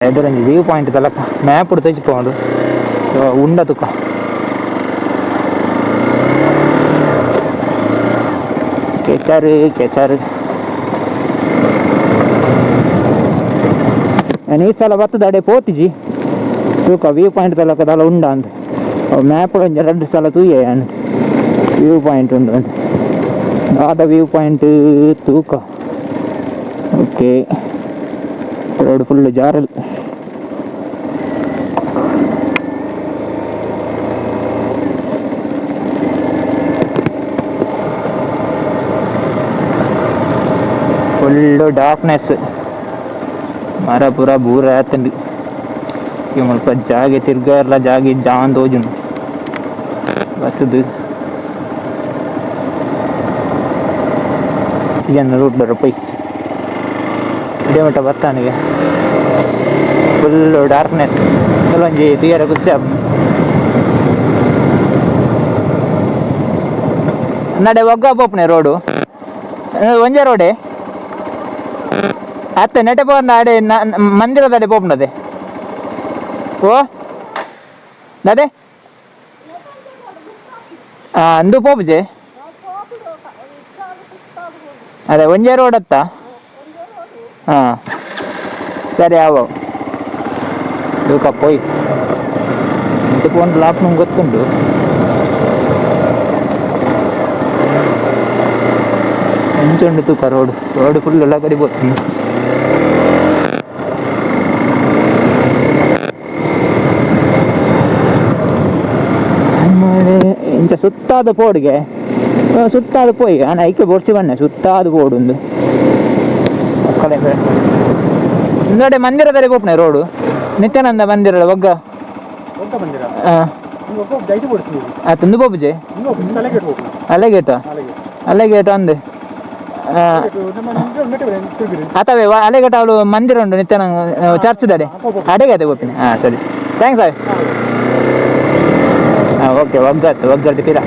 ಎದುರೊಂಜಿ view point ತಲಕ map ತೋಜಿಪೋಂಡು ಉಂಡ ತುಕ ಕೆಸರು ಕೆಸರು ನಾನು ಈ ಸಲ ಬತ್ತದ ಅಡೆ ಪೋತಿಜಿ ತೂಕ ವ್ಯೂ ಪಾಯಿಂಟ್ ತಲಕ ದಲ ಉಂಡ ಅಂದ್ ಮ್ಯಾಪ್ ಒಂಜಿ ರಡ್ಡ್ ಸಲ ತೂಯೆ ಯಾನ್ ವ್ಯೂ ಪಾಯಿಂಟ್ ಉಂಡು ಅಂದ್ ದಾದ ವ್ಯೂ ಪಾಯಿಂಟ್ ತೂಕ ಓಕೆ ರೋಡ್ ಫುಲ್ ಜಾರಲ್ ಫುಲ್ಲು ಡಾರ್ಕ್ನೆಸ್ ಮರ ಪೂರ ಬೂರ ಆತುಂಡು ಈ ಮುಲ್ಪ ಜಾಗೆ ತಿರ್ಗಾರ್ಲ ಜಾಗೆ ಜಾನ್ ತೋಜುಂಡು ಬತ್ತುದು ಜನ ರೂಟ್ ಬರ ಪೊಯ್ ಇಡೇ ಮಟ್ಟ ಬತ್ತಾನಿಗೆ ಫುಲ್ಲು ಡಾರ್ಕ್ನೆಸ್ ಒಂಜಿ ತೂಯರೆ ಖುಷಿ ಆಪುಂಡು ನಡೆ ಒಗ್ಗ ಪೋಪುನೆ ರೋಡು ಒಂಜೆ ರೋಡೆ ಅತ್ತೆ ನೆಟೆ ಪೋಂದ ಅಡೆ ಮಂದಿರದ ಅಡೆ ಪೋಪುಂಡದೆ ಓ ದಾದೆ ಅಂದು ಪೋಪುಜೆ ಅದೇ ಒಂಜೆ ರೋಡ್ ಅತ್ತ ಹಾಂ ಸರಿ ಆವ ತೂಕ ಪೋಯ್ ಇಂಚ ಪೋಂಡ ಲಾಪ್ನು ಗೊತ್ತುಂಡು ಎಂಚುಂಡು ತೂಕ ರೋಡ್ ರೋಡ್ ಫುಲ್ ಎಲ್ಲ ಕಡೆ ಪೋತುಂಡು ಇಂಚ ಸುತ್ತಾದ ಪೋಡಿಗೆ ಸುತ್ತಾದ ಪೋಯಿ ಆನ ಐಕೆ ಬೋಡ್ಸಿ ಬನ್ನೆ ಸುತ್ತಾದ ಪೋಡುಂದು ಕಡೆ ಇಂದಡೆ ಮಂದಿರದಲ್ಲಿ ಪೋಪುನೆ ರೋಡು ನಿತ್ಯಾನಂದ ಮಂದಿರದ ಒಗ್ಗ ಮಂದಿರ ಹಾಂ ತಂದು ಪೋಪುಜೆ ಅಲೆಗೇಟ ಅಲೆಗೇಟ ಅಂದೆ ಅತವೇ ಅಲೆಗೇಟ ಅವಳು ಮಂದಿರ ಉಂಟು ನಿತ್ಯಾನಂದ ಚರ್ಚ್ ದಡೆ ಅಡೆಗೆ ಅದೇ ಪೋಪಿನಿ ಹಾಂ ಸರಿ thanks ಆಯ್ ಹಾಂ ಓಕೆ ಒಗ್ಗತ್ತು ಒಗ್ಗಟ್ಟು ಪಿರ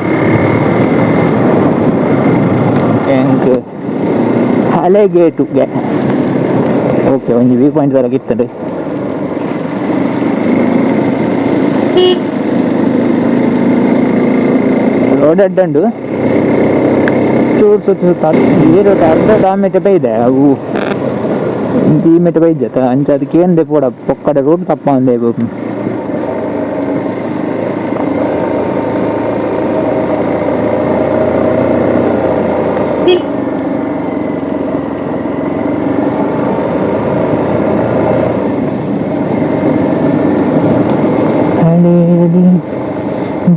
ಎಂಕ್ ಅಲೆಗೇಟುಗೆ ಓಕೆ ಒಂಜಿ ವ್ಯೂ ಪಾಯಿಂಟ್ ವರೆಗೆ ಇತ್ತಂಡು ರೋಡ್ ಅಡ್ಡಂಡು ಚೂರು ಸುತ್ತ ಸುತ್ತ ಈ ರೋಡ್ ಅರ್ಧ ದಾಮೆಟ್ ಬೈದೆ ಅವು ಈ ಮೆಟ್ ಬೈದ್ಯತ ಅಂಚ ಅದಕ್ಕೆ ಏನ್ದೆ ಪೋಡ ಪೊಕ್ಕಡೆ ರೋಡ್ ತಪ್ಪ ಅಂದೆ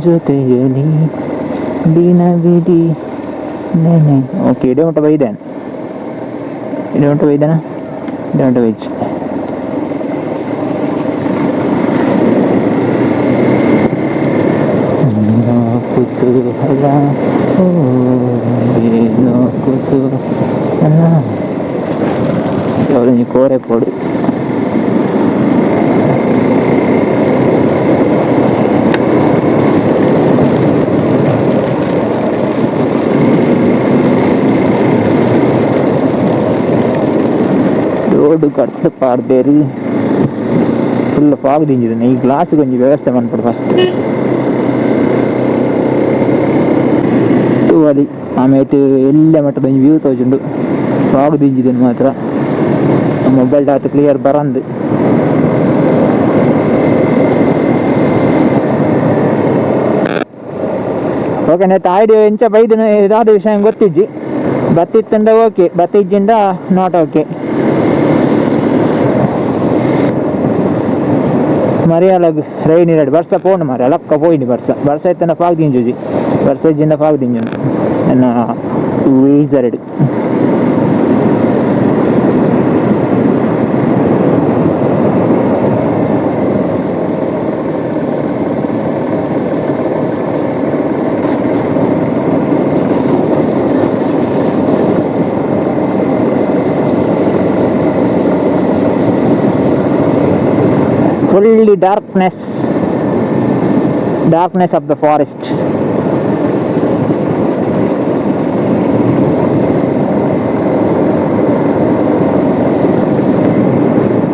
ಜೊತೆಯಲಿ ದಿನವಿಡೀ ನೆನೆ ಓಕೆ ಇಡೇ ಮಟ್ಟ ಬೈದೇನೆ ಇಡೇ ಮಟ್ಟ ಬೈದೇನಾ ಇಡೇ ಮಟ್ಟ ಬೈಜ್ ಕುತೂಹಲ ಏನೋ ಕುತೂಹಲ ಅವಳು ಕೋರೆ ಪೋಡು ರೋಡ್ ಕಟ್ಟ್ ಪಾಡ್ದೇರು ಫುಲ್ ಫಾಗ್ ದಿಂಜಿದೆ ಈ ಗ್ಲಾಸ್ ಒಂಜಿ ವ್ಯವಸ್ಥೆ ಮನ್ಪೊಡು ಫಸ್ಟ್ ತೂವಲಿ ಆಮೇಲೆ ಎಲ್ಲ ಮಟ್ಟದ ಒಂಜಿ ವ್ಯೂ ತೋಜುಂಡು ಫಾಗ್ ದಿಂಜಿದೆ ಮಾತ್ರ ಮೊಬೈಲ್ ಆತ ಕ್ಲಿಯರ್ ಬರಂದು ಓಕೆ ನೆಟ್ ಆಯ್ಡು ಎಂಚ ಬೈದಿನ ಇದಾದ ವಿಷಯ ಗೊತ್ತಿಜ್ಜಿ ಬತ್ತಿತ್ತಂಡ ಓಕೆ ಬತ್ತಿಜ್ಜಿಂದ not okay ಮರಿಯಾಲಗ್ rain ಇರಡ್ ಬರ್ಸ ಪೋಂಡು ಮಾರೆ ಅಲಕ್ಕ ಪೋಯಿನಿ ಬರ್ಸ ಬರ್ಸ ಇತ್ತನ ಫಾಗ್ ದಿಂಜುಜಿ ಬರ್ಸ ಇಜ್ಜಿಂದ ಫಾಗ್ ದಿಂಜುಂಡು ಎನ್ನ ವೀಸರ್ಡ್ fully darkness, darkness of the forest.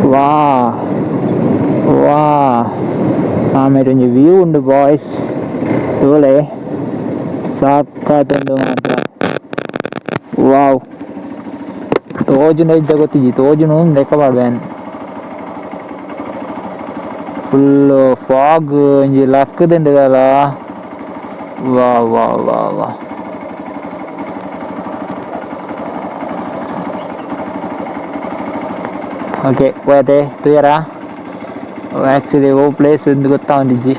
Wow. Boys ತೂಲೆ ಸಾಕಾತುಂಡು ಮಾತ್ರ. ವಾವ್ ತೋಜುನ ಇಜ್ಜ ಗೊತ್ತಿಜ್ಜಿ, ತೋಜುನು ಲೆಕ್ಕ ಪಾಡ್ಬೇನ್. ಫುಲ್ ಫಾಗ್ ಒಂಜಿ ಲಕ್ಕುದುಂಡು ವಾ ವಾ ವಾ ವಾ. ಓಕೆ ಪೋಯತೆ ತೂಯರಾ. ಆ್ಯಕ್ಚುಲಿ ಓ ಪ್ಲೇಸ್ ಇಂದು ಗೊತ್ತಾವಂದಿಜ್ಜಿ,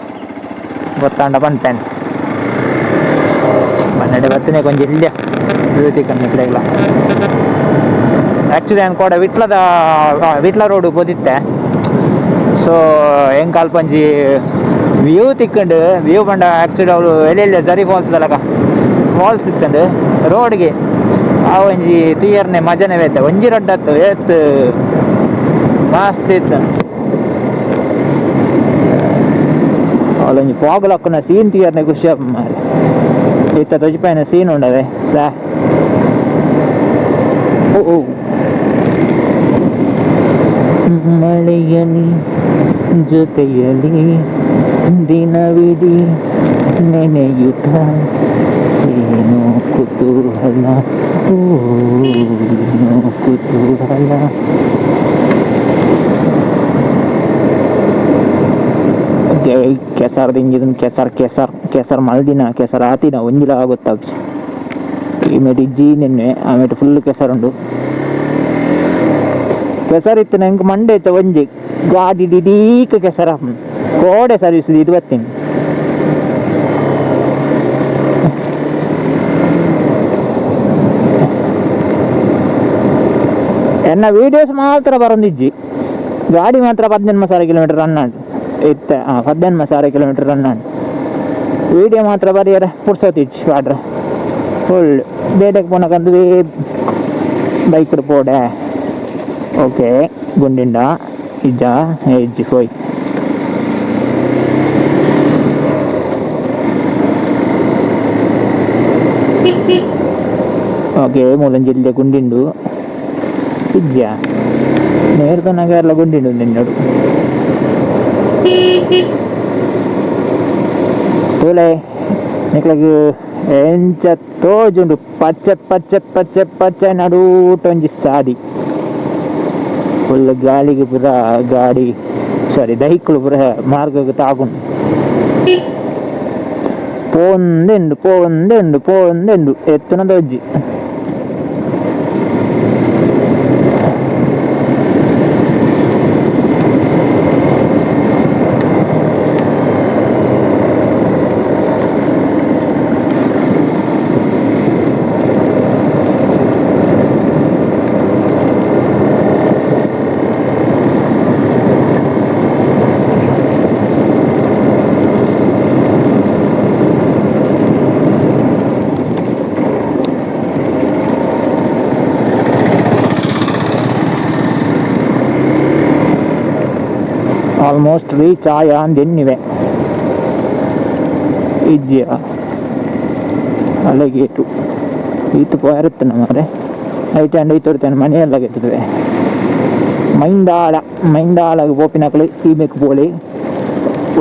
ಗೊತ್ತಾಂಡ ಪನ್ಪೇನ್. ಬನ್ನಡೆ ಬತ್ತನೆ ಕೊಂಚ ಇಲ್ಯ ವ್ಯೂ ತಿಕ್ಕಂಡು ನಿಕ್ಲೆಗ್ಲ. ಆ್ಯಕ್ಚುಲಿ ನಾನು ಕೋಡೆ ವಿಟ್ಲದ ವಿಟ್ಲ ರೋಡ್ ಪೋದಿತ್ತೆ. ಸೊ ಎಂಕ್ ಅಲ್ಪ ಒಂಜಿ ವ್ಯೂ ತಿಕ್ಕಂಡು. ವ್ಯೂ ಪಂಡ ಆ್ಯಕ್ಚುಲಿ ಅವಳು ಎಲ್ಲೆಲ್ಲ ಜರಿ ಫಾಲ್ಸ್ ದಲಕ ಫಾಲ್ಸ್ ಇತ್ತಂಡು ರೋಡ್ಗೆ. ಆ ಒಂಜಿ ತೂಯರ್ನೆ ಮಜನೆ ಬೇತೆ, ಒಂಜಿ ರಡ್ಡತ್ತು ಏತ್ ಮಸ್ತ್ ಇತ್ತು. ಅವಳೊಂಜಿ ಫಾಗ್ ಲಕ್ಕುನ ಸೀನ್ ತೂಯರ್ನೆ ಖುಷಿ ಆಪುಂಡು ಮಾರ್ರೆ. ಇತ್ತ ತೊಜಿಪಾಯಿನ ಸೀನ್ ಉಂಡವೆ ಸಾ. ಓ ಓ ಮಳೆಯಲಿ ಜೊತೆಯಲಿ ದಿನವಿಡೀ ನೆನೆಯುತ್ತ ಏನೋ ಕುತೂಹಲ, ಓ ಏನೋ ಕುತೂಹಲ. ಕೆಸರ್ ದಿಂಜಿದ ಕೆಸರ್ ಕೆಸರ್ ಕೆಸರ್ ಮಲ್ದಿನ ಕೆಸರ್ ಆತಿನ ಒಂಜಿಲ ಗೊತ್ತಾಗ್ಸಿ. ಈ ಮೇಟ್ ಇಜ್ಜಿ ನಿನ್ನೆ ಆಮೇಲೆ ಫುಲ್ ಕೆಸರುಂಡು. ಕೆಸರ್ ಇತ್ತು ನಂಗೆ ಮಂಡೆ ಇತ್ತ ಒಂಜಿ ಗಾಡಿ ದಿಡೀಕ ಕೆಸರ ಕೋಡೆ ಸರ್ವಿಸ್ ಇದು ಬತ್ತೀನಿ. ಎನ್ನ ವೀಡಿಯೋಸ್ ಮಾತ್ರ ಬರೊಂದಿಜ್ಜಿ, ಗಾಡಿ ಮಾತ್ರ 18,000 ಕಿಲೋಮೀಟರ್ ರನ್ ಆಂಡ್ ಇತ್ತೆ. ಹಾಂ 18,000 kilometre run and video ಮಾತ್ರ ಬರಿಯರೆ ಪುರ್ಸೊತ್ತಿಜ್ಜಿ ಪಾಡ್ರೆ. ಫುಲ್ ಬೇಟೆಗೆ ಪೋನಕಂದು ಬೈಕ್ ಪೋಡೆ. ಓಕೆ ಗುಂಡಿಂಡ ಇಜ್ಜ ಇಜ್ಜಿ ಹೋಯ್. ಓಕೆ ಮೂಲಂಜಿಲ್ಲೆ ಗುಂಡಿಂಡು ಇಜ್ಜ ನೇರ್ದನಾಗ ಗುಂಡಿಂಡು ನಿನ್ನಡು. ತೂಲೆ ನಿಕ್ಲೆಗ್ ಎಂಚ ತೋಜುಂಡು ಪಚ್ಚೆ ಪಚ್ಚೆ ಪಚ್ಚೆ ಪಚ್ಚೆ ನಡೂಟೊಂಜಿ ಸಾದಿ. ಫುಲ್ ಗಾಳಿಗೆ ಪೂರ ಗಾಡಿ ಸಾರಿ ದೈಕ್ಲು ಪೂರ ಮಾರ್ಗಕ್ಕೆ ತಾಗುಂಡು. ಪೋಂದೆಂಡು ಪೋಂದೆಂಡು ಪೋಂದೆಂಡು ಎತ್ತುನ ದೊಜ್ಜಿ. ಆಲ್ಮೋಸ್ಟ್ ರೀಚ್ ಆಯ ಅಂದೆನ್ನಿವೆ ಇಜ್ಜಿಯ ಅಲೆಗೇಟು ಈತು ಪೋಯರುತ್ತನ ಮಾರೆ. ಐಟ್ ಆಂಡ್ ಐತೊಡ್ತೇನೆ ಮನೆಯೆಲ್ಲ ಗೆತ್ತುವೆ. ಮೈಂದಾಳ ಮೈಂದಾಳಗ್ ಪೋಪಿನಕಲು ಈ ಪೋಲಿ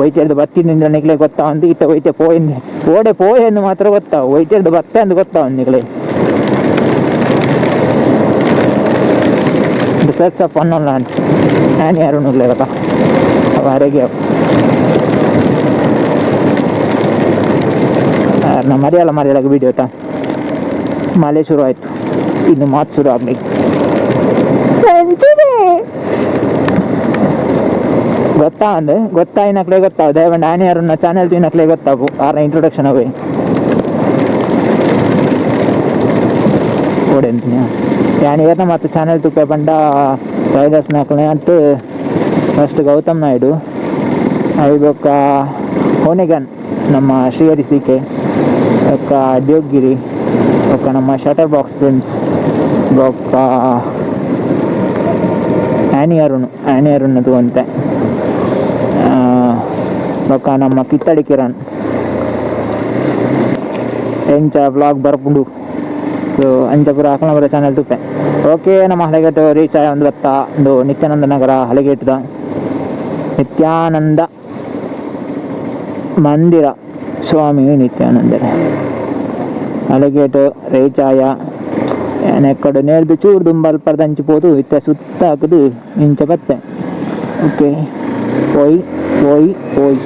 ಒಯ್ತೆರ್ದು ಬತ್ತಿನಿಂದ ನಿಕ್ಲೆ ಗೊತ್ತಾವಂದು. ಇತ್ತ ಒಯ್ತೆ ಪೋಯಿಂದೆ ಓಡೆ ಪೋಯೆಂದು ಮಾತ್ರ ಗೊತ್ತಾವು, ಒಯ್ತೆರ್ದು ಬತ್ತೆ ಅಂದು ಗೊತ್ತಾವಂದು ನಿಕ್ಲೆ. Search of unknown lands an ಯಾರು ನುಗ್ಲೇರಪ್ಪ ಅರೆಗೆ ನಮ್ಮ ಮರೆಯಲ್ಲ ಮರೆಯಲ್ಲ ವಿಡಿಯೋ ತಾ. ಮಳೆ ಶುರು ಆಯ್ತು, ಇನ್ನು ಮಾತು ಶುರು ಆಗ್ಬೇಕು. ಗೊತ್ತಾ ಅಂದೆ ಗೊತ್ತಾಯಿನಕ್ಲೆ ಗೊತ್ತಾವು ದಯವಂಡ ಆನೆ ಯಾರು ಚಾನೆಲ್ ತಿನ್ನಕ್ಲೆ ಗೊತ್ತಾವು ಆರ ಇಂಟ್ರೊಡಕ್ಷನ್ ಅವೇ ಓಡೆ ಅಂತೀನಿ. ಯಾನ್ ಏರ್ನ ಮತ್ತು ಚಾನೆಲ್ ತುಪ್ಪ ಪಂಡ ರೈಡರ್ಸ್ ನಕಲೆ ಅಂತ. ಫಸ್ಟ್ ಗೌತಮ್ ನಾಯ್ಡು, ಬೊಕ್ಕ ಹೋನೆಗನ್ ನಮ್ಮ ಶ್ರೀಹರಿ ಸಿ ಕೆ, ಬೊಕ್ಕ ದೇವ್ಗಿರಿ, ಬೊಕ್ಕ ನಮ್ಮ shutter box films, ಬೊಕ್ಕ ಆ್ಯನಿ ಅರುಣ್, ಆ್ಯನಿ ಅರುಣ್ ತೂವಂತೆ, ಬೊಕ್ಕ ನಮ್ಮ ಕಿತ್ತಡಿ ಕಿರಣ್. ಎಂಚ ವ್ಲಾಗ್ ಬರ್ಪುಂಡು. ಸೊ ಅಂಚ ಪೂರ ಅಕಲ್ನ ಪೂರ ಚಾನಲ್ ತೂಪೆ. ಓಕೆ ನಮ್ಮ ಹಳೆಗೇಟು ರೀಚ್ ಆಯ ಒಂದು ಬತ್ತ. ಒಂದು ನಿತ್ಯಾನಂದ ನಗರ ಹಳೆಗೇಟುದ ನಿತ್ಯಾನಂದ ಮಂದಿರ ಸ್ವಾಮಿ ನಿತ್ಯಾನಂದರ ಅಲಗೇಟು ರೇಚಾಯ ಎಕ್ಕಡು ನೇರ್ದು ಚೂರು ದುಂಬಲ್ ಪರ್ದಂಚಿ ಪೋದು ಇತ್ತೆ ಸುತ್ತ ಹಾಕುದು ಇಂಚ ಬತ್ತೆ. ಓಕೆ, ಪೋಯ್ ಪೋಯ್ ಪೋಯ್.